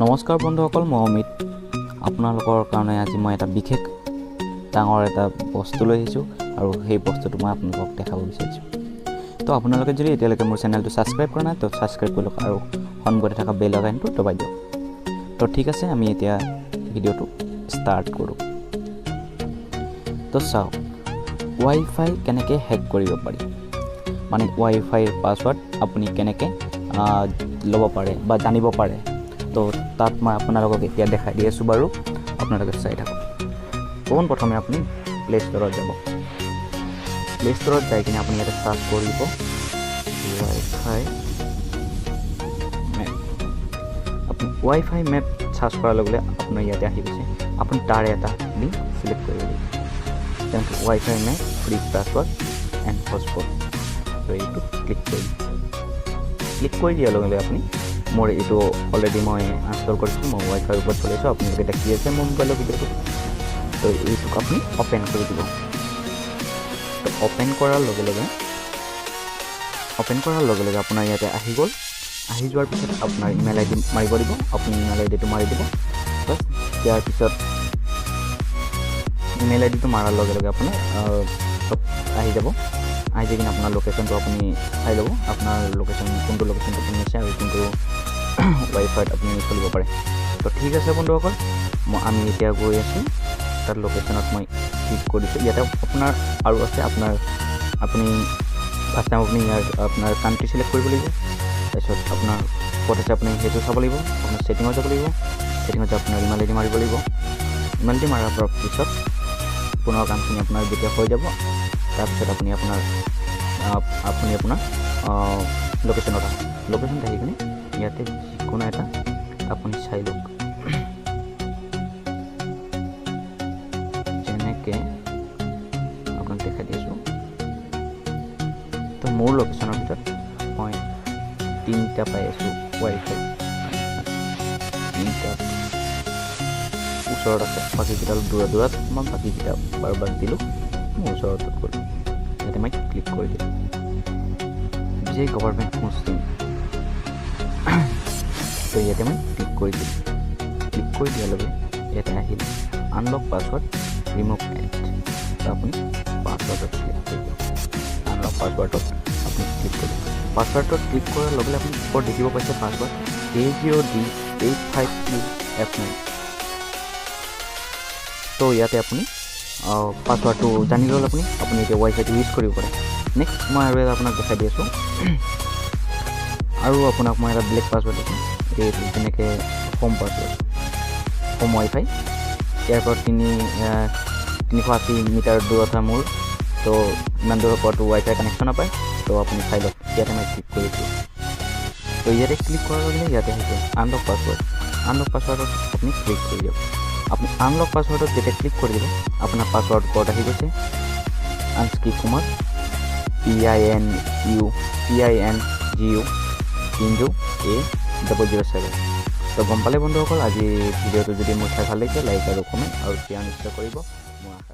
নমস্কাৰ বন্ধুসকল, মই অমিত। আপোনালোকৰ কাৰণে আজি মই এটা বিশেষ ডাঙৰ এটা বস্তু লৈ আহিছোঁ আৰু সেই বস্তুটো মই আপোনালোকক দেখাব বিচাৰিছোঁ। তো আপোনালোকে যদি এতিয়ালৈকে মোৰ চেনেলটো ছাবস্ক্ৰাইব কৰা নাই, তো ছাবস্ক্ৰাইব কৰি লওক আৰু সন্মুখতে থকা বেল আইকনটো দবাই দিয়ক। তো ঠিক আছে, আমি এতিয়া ভিডিঅ'টো ষ্টাৰ্ট কৰোঁ। তো চাওক, ৱাইফাই কেনেকৈ হেক কৰিব পাৰি, মানে ৱাইফাইৰ পাছৱৰ্ড আপুনি কেনেকৈ ল'ব পাৰে বা জানিব পাৰে। তো তাত মই আপোনালোকক এতিয়া দেখাই দি আছোঁ বাৰু, আপোনালোকে চাই থাকক। পোনপ্ৰথমে আপুনি প্লে ষ্ট'ৰত যাব। প্লে ষ্ট'ৰত যাই কিনে আপুনি ইয়াতে চাৰ্চ কৰিব ৱাইফাই মেপ। আপুনি ৱাইফাই মেপ চাৰ্চ কৰাৰ লগে লগে আপোনাৰ ইয়াতে আহি গৈছে। আপুনি তাৰে এটা লিংক চিলেক্ট কৰিব লাগিব, যেনেকৈ WiFi map free password and hotspot. তো এইটো ক্লিক কৰি ক্লিক কৰি দিয়াৰ লগে লগে আপুনি মোৰ এইটো অলৰেডি মই ইনষ্টল কৰিছোঁ, মই ৱাইফাইৰ ওপৰত চলি আছোঁ, আপোনালোকে দেখি আছে মোৰ মোবাইলৰ ভিডিঅ'টো। তো এইটোক আপুনি অ'পেন কৰি দিব। তো অ'পেন কৰাৰ লগে লগে আপোনাৰ ইয়াতে আহি গ'ল। আহি যোৱাৰ পিছত আপোনাৰ ইমেইল আই ডি মাৰিব দিব, আপুনি ইমেইল আই ডিটো মাৰি দিব। বাছ, ইয়াৰ পিছত ইমেইল আই ডিটো মাৰাৰ লগে লগে আপোনাৰ চব আহি যাব। আহি যাই কিনে আপোনাৰ লোকেশ্যনটো আপুনি চাই ল'ব, আপোনাৰ লোকেশ্যন কোনটো লোকেশ্যনটো আপুনি আছে আৰু কোনটো ৱাইফাইত আপুনি চলিব পাৰে। তো ঠিক আছে বন্ধুসকল, আমি এতিয়া গৈ আছোঁ তাত। লোকেশ্যনত মই ক্লিক কৰিছোঁ। ইয়াতে আপোনাৰ আৰু আছে আপোনাৰ, আপুনি ফাৰ্ষ্ট টাইম আপুনি ইয়াৰ আপোনাৰ কাণ্ট্ৰি চিলেক্ট কৰিব লাগিব। তাৰপিছত আপোনাৰ ক'ত আছে আপুনি সেইটো চাব লাগিব। আপোনাৰ ছেটিঙত যাব লাগিব। ছেটিঙত যাই আপোনাৰ ইমেইল আই ডি মাৰিব লাগিব। ইমেইল আই ডি মাৰাৰ পিছত পুনৰ কামখিনি আপোনাৰ যেতিয়া হৈ যাব, তাৰপিছত আপুনি আপোনাৰ লোকেশ্যনত আহক। লোকেশ্যনত আহি কিনে ইয়াতে যিকোনো এটা আপুনি চাই লওক, যেনেকৈ আপোনাক দেখাই দি আছোঁ। তো মোৰ লোকেশ্যনৰ ভিতৰত মই তিনিটা পাই আছোঁ ৱাইফাই, তিনিটা ওচৰত আছে, বাকীকেইটা অলপ দূৰত দূৰত। মই বাকীকেইটা বাৰু বাদ দিলোঁ, মোৰ ওচৰত গ'লোঁ। ইয়াতে মই ক্লিক কৰি দিলোঁ, বিজয় গভৰ্ণমেণ্ট মুছলিম। তো ইয়াতে মই ক্লিক কৰি দিলোঁ। ক্লিক কৰি দিয়াৰ লগে ইয়াতে আহিল আনলক পাছৱৰ্ড, ৰিমুভ এড। তো আপুনি পাছৱৰ্ডত ক্লিক কৰি দিয়ক। আনলক পাছৱৰ্ডত আপুনি ক্লিক কৰি দিয়ক। পাছৱৰ্ডত ক্লিক কৰাৰ লগে লগে আপুনি ওপৰত দেখিব পাইছে password A0D85Q F9। তো ইয়াতে আপুনি পাছৱৰ্ডটো জানি ল'ল, আপুনি এতিয়া ৱাইফাইটো ইউজ কৰিব পাৰে। নেক্সট মই আৰু এটা আপোনাক দেখাই দি আছোঁ আৰু আপোনাক মই এটা বেলেগ পাছৱৰ্ড দিছোঁ। এইটো যেনেকৈ হোম পাছৱৰ্ড, হোম ৱাইফাই। ইয়াৰ পৰা 380 মিটাৰ দূৰত হয় মোৰ। তো ইমান দূৰৰ পৰাতো ৱাইফাই কানেকশ্যন নাপায়। তো আপুনি চাই লওক, ইয়াতে মই ক্লিক কৰিছোঁ। তো ইয়াতে ক্লিক কৰাৰ লগে লগে ইয়াতে আহিছে আনলক পাছৱৰ্ড। আনলক পাছৱৰ্ডত আপুনি ক্লিক কৰি দিয়ক। আপুনি আনলক পাছৱৰ্ডত যেতিয়া ক্লিক কৰি দিব, আপোনাৰ পাছৱৰ্ড ওপৰত আহি গৈছে, আনস্কি Kumar PINU PINGU Pinju A007। তো গম পালে বন্ধুসকল, আজি ভিডিঅ'টো যদি মোৰ চাই ভাল লাগিছে, লাইক আৰু কমেণ্ট আৰু শ্বেয়াৰ নিশ্চয় কৰিব মোৰ আশা।